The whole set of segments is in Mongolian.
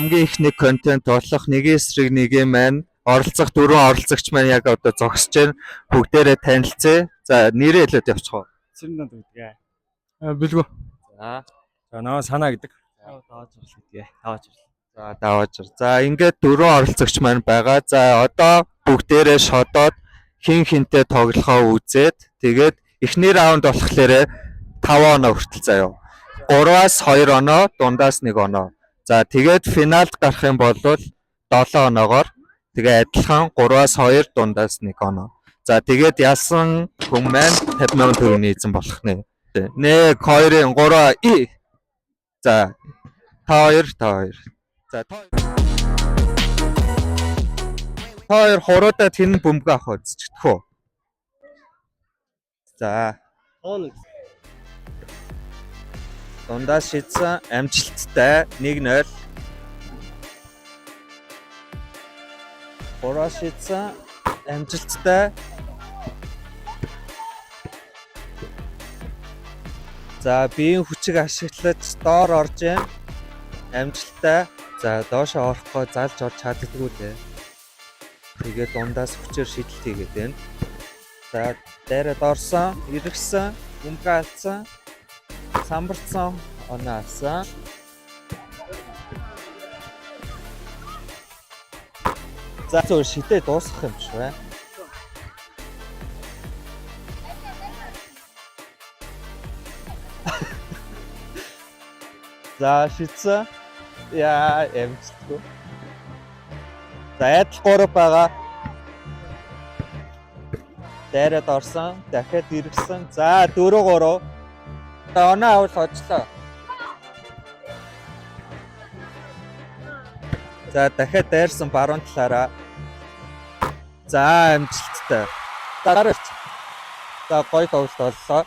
Хамгийн ихний контент болох нэг эсрэг нэг юм маань оролцох дөрвөн оролцогч маань яг одоо зогсож байна. Бүгдээрээ танилцъя. За, нэрээ хэлээд явчих уу. Цэрэн донд гэдэг. Бэлгүү. За. За, наваа санаа гэдэг. Давааж ирлээ гэдэг. Давааж ирлээ. За, даваажир. За, ингээд дөрвөн оролцогч маань байгаа. За, одоо бүгдээрээ шодоод хин хинтэй тоглохоо үзээд, тэгээд эхний раунд болохоор 5 оноо хүртэл заяа. 3-аас 2 оноо, дундаас 1 оноо. За, тэгээд финалд гарах юм бол 7 оноогоор, тэгээ адилхан 3-аас 2, дундаас 1 оноо. За, тэгээд ялсан хүн маань 50,000 төгрөгийн эзэн болох нэ. 1 2 3 и. За, та 2, та 2. За, та хоёр хуруудаа тэр нь бөмбөг авах үзчихдэх үү? За, Тоон. Дундаас шидсэн, амжилттай, 1-0. Гураа шидсэн, амжилттай. За, биеийн хүчийг ашиглаж доор орж байна. Амжилттай. За, доошоо орохгүй залж орж чаддаггүй дээ. Тэгээд дундаас хүчээр шидэлт хийгээд байна. За, дайраад орсон, эргэсэн, бөмбөгөө алдсан, самбарцсан, оноо авсан. За, зөв шидээ дуусгах юм шиг байна. За, шидсэн. Яа, амжилтгүй. За, адил 3 байгаа. Дайраад орсон, дахиад эргэсэн. За, 4 3. За, оноо авал хожлоо. За, дахиад дайрсан баруун талаараа. За, амжилттай. Дараа. За, гоё тоглолт боллоо.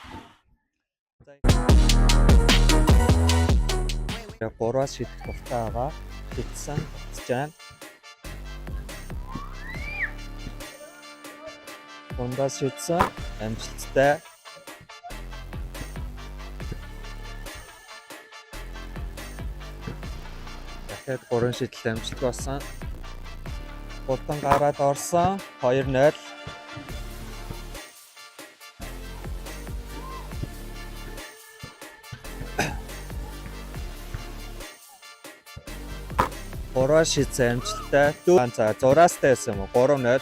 За, 3-аас шидэх дуртай байгаа. Шидсэн, буцаж байна. Дундаас шидсэн, амжилттай. Дахиад 3 шидэл амжилт болсон. Гутан гараад орсон, 2-0. Гурван шидсэн, амжилттай. За, зураастай байсан юм уу? 3-0.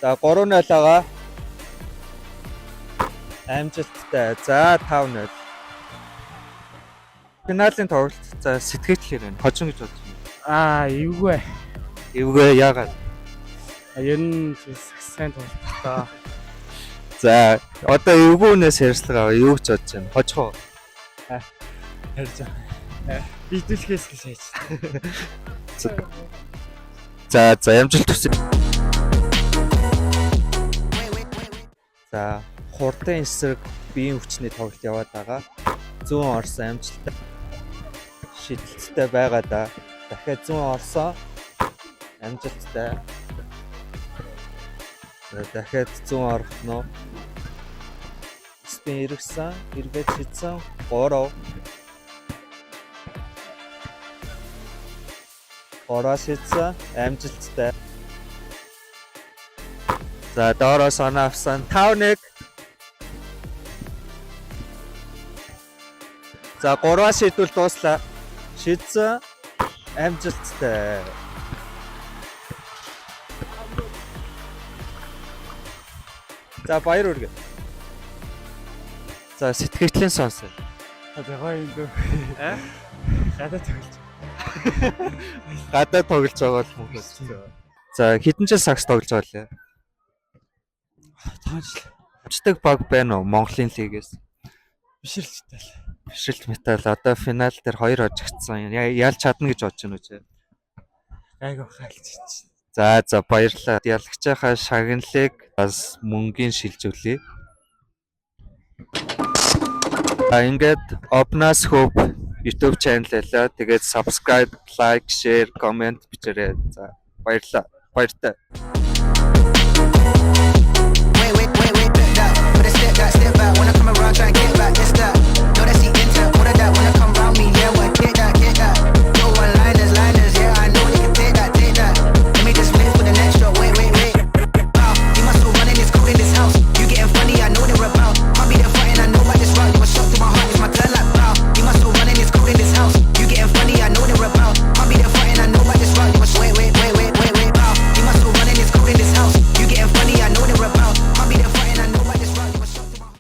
За, 3-0 байгаа. Амжилттай. За, 5-0. Финалийн тоглолт, за, сэтгэл хэрэг. Хожин гэж бодож байна. Аа, эвгүй. Эвгүй, яагаад? Ер нь сайн тоглолт та. За, одоо эвгүүнээс ярьслага аваа. Юу гэж бодож байна? Хожих уу? Ярьж байгаа. Биелүүлэхээс гэж хайж. За, за, амжилт хүсье. За, хурдан эсрэг биеийн хүчний тоглолт яваад байгаа. Зүүн орсон, амжилттай. Шидэлттэй байгаа да. Дахиад зүүн орсон. Амжилттай. За, дахиад зүүн орох нь уу? Спин эргэсэн, эргээд шидсэн. 3. Гороо шидсэн, амжилттай. За, доороос оноо авсан, 5-1. За, 3 шийдвэл дууслаа. Шидсэн, амжилттай. За, баяр хүргэе. За, сэтгэгчлийн сонсоо. Одоо гоё юм дөө. Аа? Гадаа тоглож. Гадаа тоглож байгаа л хүмүүс. За, хэдэн жил сакс тоглож байгаа лээ? 5 жил. Амждаг баг байна уу Монголын лигээс? Бишрэлттэй л. Бишрэлт металл одоо финал дээр хоёр хожигдсан. Ялж чадна гэж бодож байна уу чи? Гайгүй хайлч. За, за, баярлалаа. Ялагчийнхаа шагналыг бас мөнгөний шилжүүлье. А ингээд Obnas Hub YouTube channel байлаа. Тэгээд subscribe, like, share, comment бичээрэй. За, баярлалаа. Баяртай. Wait, wait, wait, wait, that, put a step that. About when I come around.